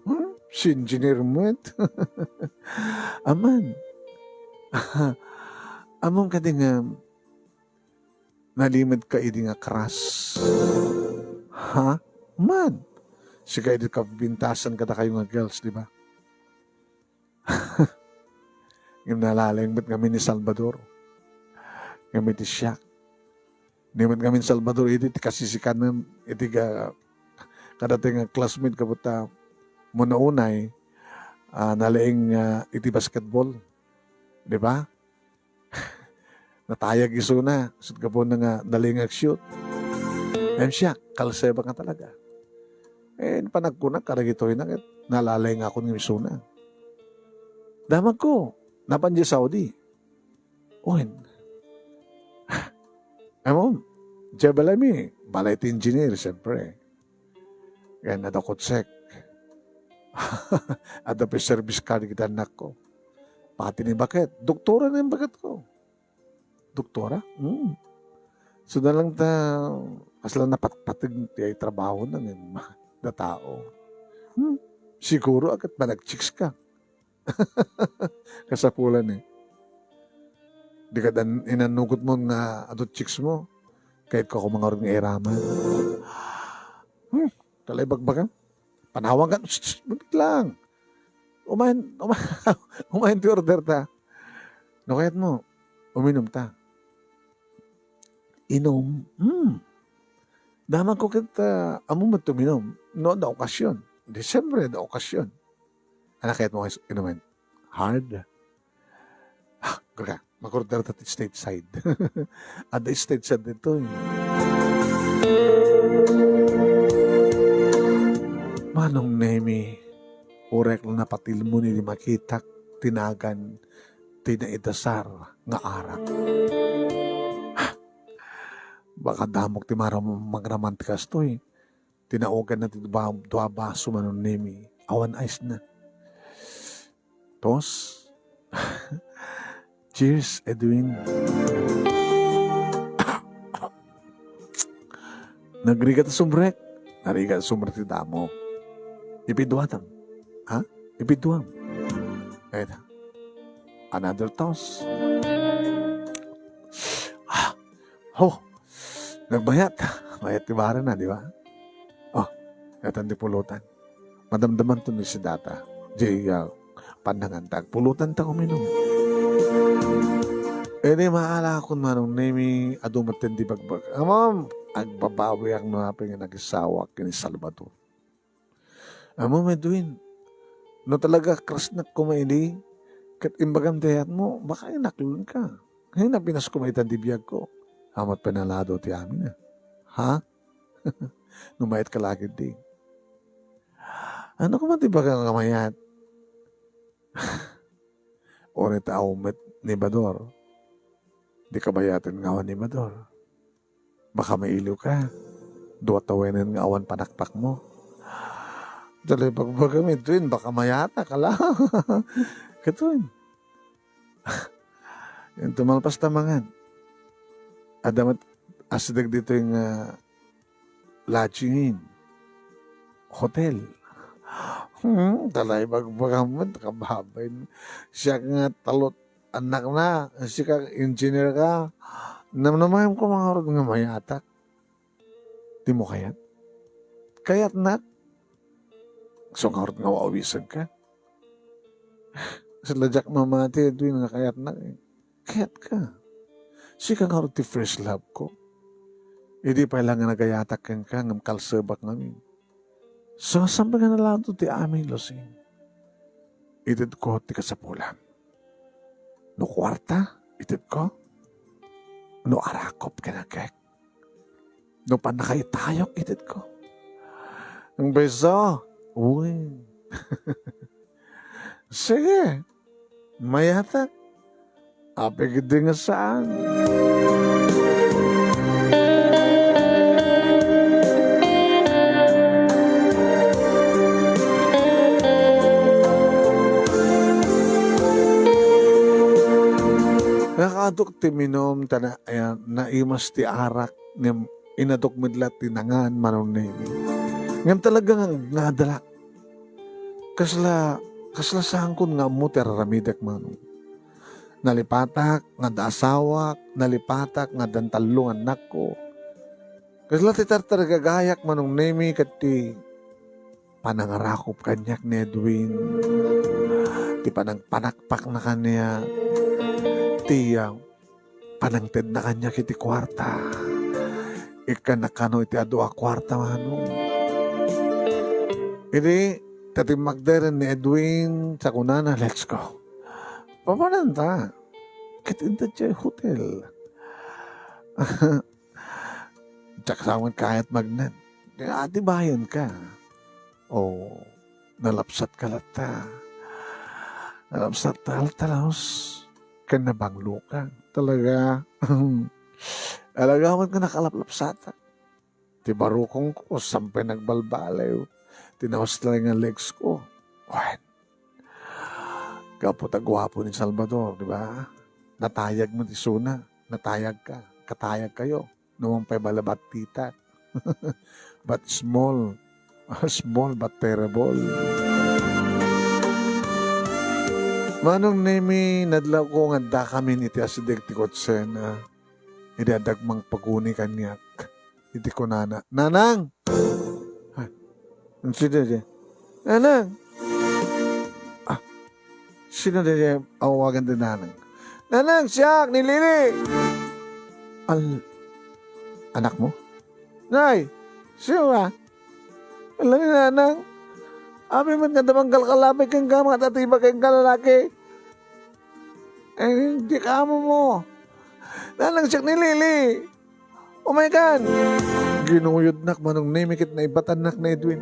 Hmm, si engineer met. Aman. Ammom kadi nga nalimed ka idi nga crush? Ha? Man. Sika idi kabintasan kadakayo nga girls, di ba? Ngem nalaing met ngamin ni Salvador. Ngem iti siak. Ni met ngamin Salvador, iti ti kasisikanen, iti ga-, kadati nga classmate, kabutta, muna unay, ah, nalaing, ah, iti basketball. Di ba? Natayag isuna, isut' gapuna nga nalaing ag-shoot. Ngem siak, kalsebak nga talaga. Eh, panagkunak, kadagitoy na, ket nalaing nga akon nga isuna. Damagko, napan di Saudi. Wen. Amo, di balay mi, balay ti engineer, siyempre. Ken adda kotsek. Adda pay service car iti annakko. Pati ni baket, doktora na ni baketko. Doktora? Hmm. So, na lang ta, kasla napatpateg ti ay trabaho na ni ma-, da tao. Hmm. Siguro, akat manag-chicks ka. Kasapulan eh. Di ka dan-, inannugot mo nga adu chicks mo. Kayat ka kumangarod nga iraman. Hmm, talay bagbaga. Panawag ka, "Shh, shh, mabit lang. Umayan, uma-, umayan ti order ta. No kayat mo, uminom ta." Inom? Hmm. Damagko ket, ah, ammo met uminom. No, adda okasyon. Di, siyempre, adda okasyon. Ano kayat mo inuman? Hard? Ah, kaka, mag-order ta ti stateside. Adda stateside ditoy. Manong Nemi, uray la napatilmo ni di makitak ti nagan ti naidasar nga arak. Baka damok ti maram-, magraman ti kastoy. Tinaoganna ti dua, dua baso, Manong Nemi. Awan ice na. Tos. Cheers, Edwin. Nagrigat a sumrek. Narigat a sumrek ti damo. Ipiduatam. Ha? Ipiduam. Ayun. Another toss. Ah. Oh. Nagmayat. Mayat ti barana, di ba? Oh. Kayatan ti pulutan. Madamdaman to ni si data. Di, ah, pannangan ta. Pulutan ta uminom. Idi maalakon, Manong Nemi, adu met ti bagbag. Amam, agbabawiak no apay nga nagisawak ken ni Salvador. Ammo, Edwin, no talaga crush-nak koma idi, ket imbagam ti ayatmo, baka inaklon ka. Ngayon, napinas koma itan di biag ko. Amat panalado ti amin, ah. Ha? No mayat ka lagi di. Ano ka man ti baga nga mayat? Uray ta awan met ni Bador. Di kabayaten nga awan ni Bador. Baka mailiw ka. Dua ta wenen nga awan panakpak mo. Dali, bagbagam ituin, baka mayatak, ala. Katuin. Ito malpas ta mangan. Adda met asideg ditoy nga lodging inn, hotel. Hmm, talay bagbagam met, kababay. Siak nga talot, anak na, sika engineer ka. Namnamaem ko mangarod nga mayatak. Di mo kayat? Kayatnak? So ngarud nga awisen ka? Sila diak mamati, Edwin, nga kayatnak, eh. Kayat ka. Sika ngarud ti first love ko. Idi pay lang nga nagayatak kenka, ngem kalsebak ngamin. So, saan nga nalado ti amin, Lucing? Itedko ti kasapulam. No kuarta, itedko. No arakop ken agek. No pannakaitayok, itedko. Ang beso, uy. Sige, mayatak. Apay ketdi nga saan? Nakaadok ti minum, ta na-, ayan, naimas ti arak, ngem inadok met la ti nangan, Manong Nemi. Ngem talaga nga, nga adalak. Kasla, kasla saankon nga ammo ti araramidek, Manong. Nalipatak nga adda asawak, nalipatak nga addan tallo nga annakko. Kasla ti tartarigagayak, Manong Nemi, ket ti panangarakup kaniak ni Edwin, ti panangpanakpakna kaniak, ti, ah, panangtedna kaniak iti kuarta. Ikkannak kano iti adu a kuarta, Manong. Idi, ta timmakderen ni Edwin, sa kunana, "Let's go." "Papananta? Ket inta diay hotel." Diak sa met kayat magnan. Atibayen ka. O, nalapsat ka latta. Nalapsat ka latta, laus. Ken nabanglo ka. Talaga. Talaga met nga nakalaplapsat. Ti barukongko, sampay nagbalbaliw. Ti naustalay nga legs ko. Wen. Gapu ta guapo ni Salvador, di ba? Natayag met isuna. Natayag ka. Katayag kayo. Numan pay balabattitan. But small. Small but terrible. Manong Nemi, nadlawko nga addakamin iti asideg ti kotsena. Idi adda mangpaguni kaniak, iti kunana, "Nanang!" Ay, sino di? "Nanang!" Ah, sino di awagan ti nanang? "Nanang, siak, ni Lily!" Al-, anak mo? "Nay, sino ba?" "Ala ni nanang. Abi met nga damang kalkalabay kenka, mga tatiba kenka lalaki. Eh, di ka amo mo. Nanang, siak ni Lily. Umay kan." Ginuyodnak, Manong Nemi, ket naibatannak ni Edwin.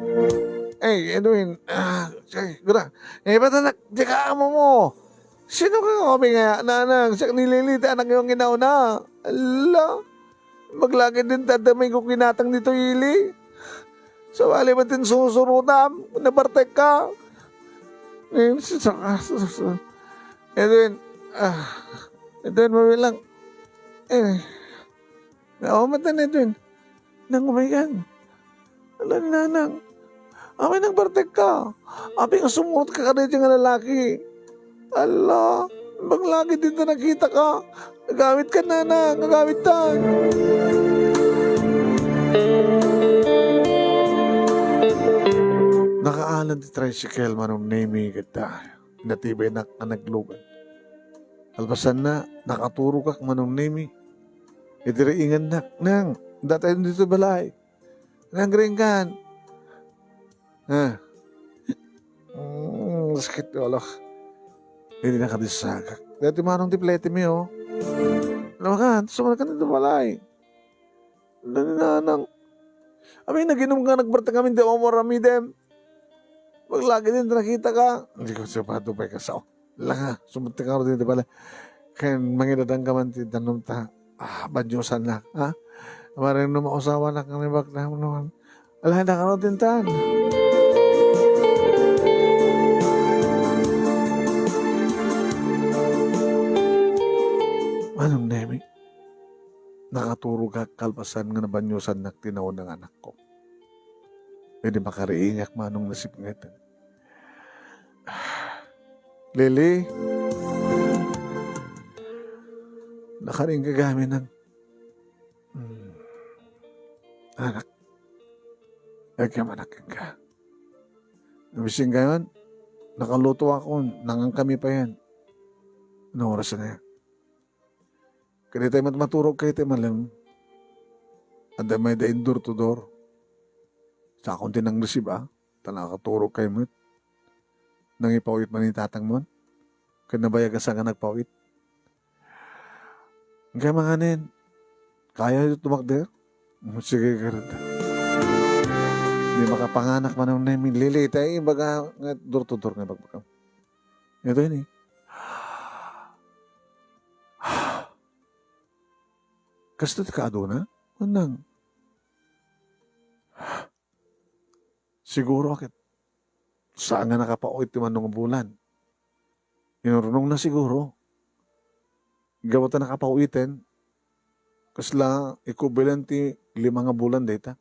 "Ay, Edwin, ah, ay, gura, naibatannak, di ka amo mo. Sino ka nga kami nga, nanang, siak ni Lily, ti anak yung inauna. Ala, maglagid din tadamay ko kinatang dito, Ili. Sa wali man din susurutam, nabartek ka." Ngayon, sa, sa, sa, sa, Edwin, ah, Edwin, mabilang. Eh, naumatan, Edwin. Nang umaygan. Ala ni nanang. Amay nagbartek ka. Abi nga sumurot ka kadaydi nga lalaki. Ala, maglagid din ta nakita ka. Agawid ka, nanang. Agawid ta. Nakaalan ti tricycle, Manong Nemi, ket natibay nak a naglugan. Kalpasanna, nakaturogak, Manong Nemi. Iti riingannak, "Nang, datayon dito balay." "Nang, ringgan." Ah. Mm, sakit ti ulo. Idi nakadisagak. Dati manong ti plete mi, oh. Ano ka? Sumara ka dito balay. Nanang. Abi, naginum nga nagbartek amin di umaramidem. Maglagid din nakita ka. Hindi ko siya patupay ka sao. Langa, sumati ka rin dito pala. Ken mangidadan ka man ti danum ta. Ah, banyosan na, ha? Maring no mausawa na kang ribak na naman. Ala, na ka rin tintan. Manong Nemi, nakaturogak kalpasan nga nabanyosannak ti naunang anakko. Idi makariingak manong nasipnget. Lily, nakaring ka gamin ang, hmm, anak, agkamanak ka. Nabising kayon, nakaluto ako, nangan kami pa yan. Ano oras na yan? Kadi tayo mat-, maturog kayo tayo malem. Anda may da indoor to door. Sa akong tinang receive, ah. Ta nakaturog kayo met. Nangipawit man ni tatang mo. Kaya nabayag ka sa nga nagpawit. Kaya manganin. Kaya ito tumakder? Mm, sige, karanta. Di makapanganak man ang name. Lili, tayo yung baga nga door to door nga bagbagam. Ito yun eh. Kasto ti kaaduna? Unang. Siguro ket saan nga nakapawit ti mano nga bulan. Inurnong na siguro. Gapu ta nakapawiten, kasla equivalent ti lima nga bulan dayta.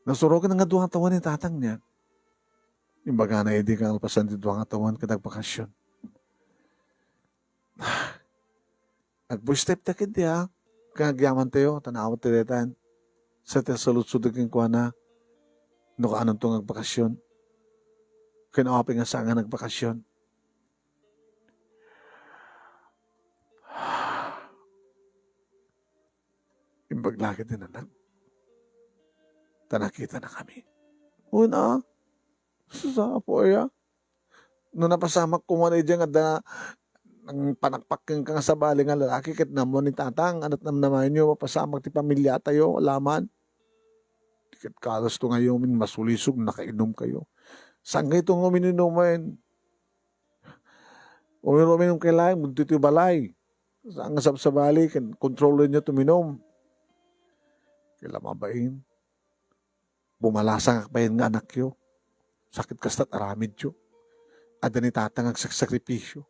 Nasurogan nga dua nga tawen ni tatang niya. Imbagana idi kalpasan ti dua nga tawen ket agbakasyon. Agbuistep ta ketdi, ah. Ken agyamantayo, ta naawat ti daytan. Sa ti saludsod kenkuana, no kaanonto nga agbakasyon. Ken awapi nga saan nga nagbakasyon. Imbag la ket ti anak. Ta nakitanakami. Wen a, sa apo aya. No napasamak koma idiay nga adda nangpanakpak kenka nga sabali nga lalaki ket nammo ni tatang, anat namnamaenyo, mapasamak ti pamiliatayo, alaman. Ket kastoy nga amin masulisog, nakainomkayo. Saan kayo nga uminumen? Uminom-inom kayo laeng, ditoy balay. Saan nga sabsabali, ken kontrolenyo tuminom. Kaya mabain. Bumalasang akbayan nga anakyo. Sakit kastat aramidyo. Adda ni tatang agsaksakripisyo.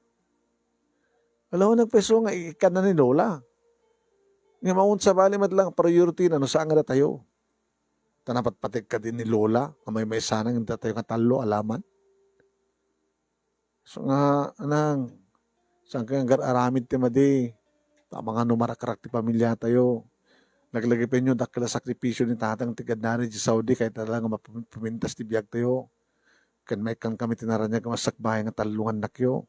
Alaw nagpeso nga ikkanna ni Lola. Nga maun sabali met lang priority na no saan nga datayo. Ta napatpateg kadi ni Lola, nga maymaysa na nga datayo nga tallo, alaman. So nga, anang, saan ka nga aramid ti madi? Tama nga no marakrak ti pamiliatayo. Laglagipenyo, dakkel a sakripisyo ni tatang ti gannari di Saudi, kayat la nga mapum-, pumintas ti biagtayo. Ken maikkan kami ti naraniag nga masakbayan nga tallo nga annakyo.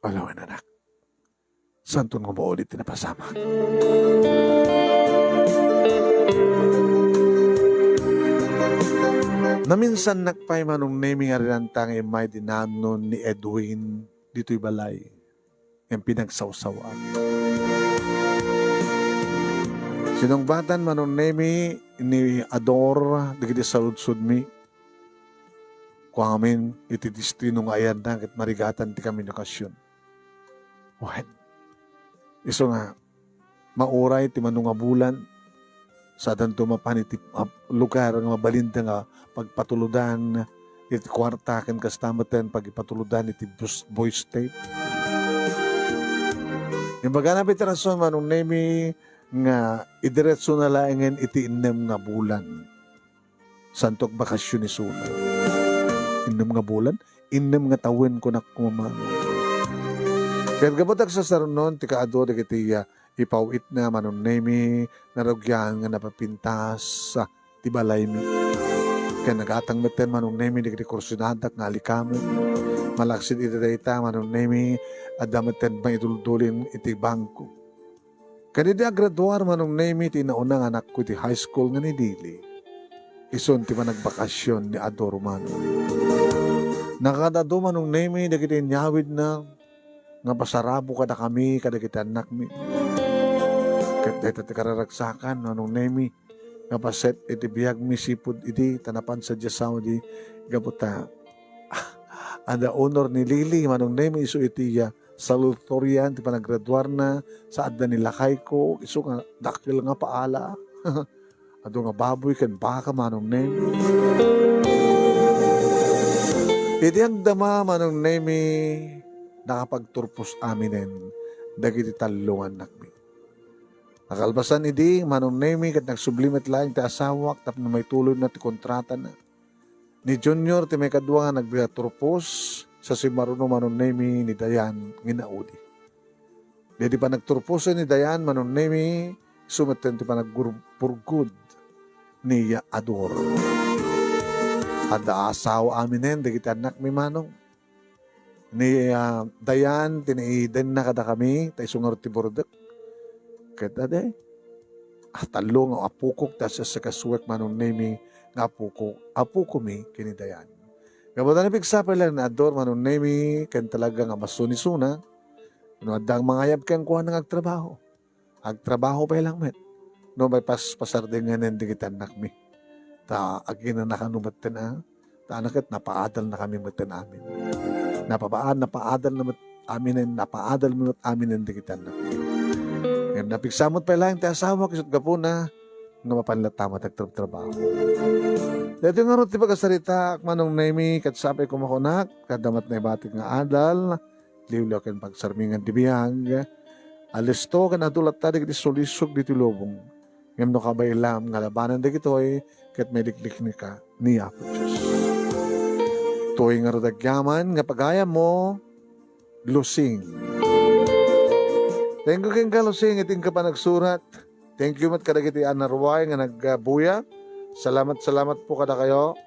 Alawen, anak. Santon nga mauli ti napasamak. Naminsannak pay, Manong Nemi, nga rinanta nga immay dinanon ni Edwin ditoy balay. Nga pinagsawsawan. Sinungbatan, Manong Nemi, ni Ador dagiti saludsodmi. Kuamin iti destino nga ayanna ket marigatan ti komunikasyon. Wen, isu nga mauray ti mano nga bulan, saadanto mapan iti, ah, lugar nga mabalinda nga pagpatulodan iti kuarta ken kasta metten pagipatulodan iti bus-, voice tape. Imbagana pay ti rason, Manong Nemi, nga idiretsona laengen iti innem nga bulan. Santo, agbakasyon isuna. Innem nga bulan, innem nga tawen, kunak koma. Ket gapu ta agsasarunon ti kaadu dagiti, ah, ipaw-itna, Manong Nemi, narugian nga napapintas, ah, ti balaymi. Ken nagatang metten, Manong Nemi, dagiti kursionadak nga alikamen. Malaksid iti dayta, Manong Nemi, adda metten maiduldulin iti bangko. Ken idi agraduar, Manong Nemi, ti nauna nga anakko iti high school nga ni Lily, isun ti panagbakasyon ni Ador, Manong. Nakaad-adu, Manong Nemi, dagiti inyawidna nga pasarabo kadakami kadagiti annakmi. Ket dayta ti kararagsakan, Manong Nemi, nga paset iti biagmi sipud idi ta napan sadiay Saudi gapu ta adda honor ni Lily, Manong Nemi, isu iti, ah, salutatorian ti panagraduarna, sa adda ni lakayko, isu nga dakkel nga paala. Adu nga baboy ken baka, Manong Nemi. Idi agdama, Manong Nemi, nakapagturpos aminen dagiti tallo nga annakmi. Nakalpasan idi, Manong Nemi, ket nagsubli met laeng ti asawak tapno maituloyna ti kontratana. Ni Junior ti maikadua nga nagturpos, sa simmaruno, Manong Nemi, ni Dayan nga inaudi. Daydi panagturpos ni Dayan, Manong Nemi, isu metten ti panagpurgod ni Ador. Adda asawa aminen dagiti annakmi, Manong. Ni, ah, Dayan, ti naidenna kadakami, ta isu ngarud ti burdek. Ket adi, ah, tallo nga apokok, ta siasakasuek, Manong Nemi, nga apokok, apokomi ken ni Dayan. Gapu ta napigsa pay laeng ni Ador, Manong Nemi, ken talaga nga masunisuna, no adda mangayab kenkuana nga agtrabaho. Agtrabaho pay lang met. No, maipaspasardengnen dagiti annakmi. Ta aginanakano metten a, ta ania ket napaadalnakami metten amin. Napabaad, napaadalna met aminen, napaadalmi met aminen dagiti annakmi. Ngem napigsa met pay laeng ti asawak, isut' gapuna nga mapan latta met agtrabtrabaho. Daytoy ngarud ti pagasaritaak, Manong Nemi, ket sapay koma kunak, adda met naibatik nga adal, liwliw ken pagsarmingan ti biag. Alisto ken adu latta dagiti sulisog ditoy lubong. Ngem no kabaelam nga labanen dagitoy, ket mailikliknaka ni Apo Dios. Toy ngarud agyaman nga pagayammo, Lusing. Thank you kenka, Lusing, iti inka panagsurat. Thank you met kadagiti anaruay nga nagbuya. Salamat, salamat po kadakayo.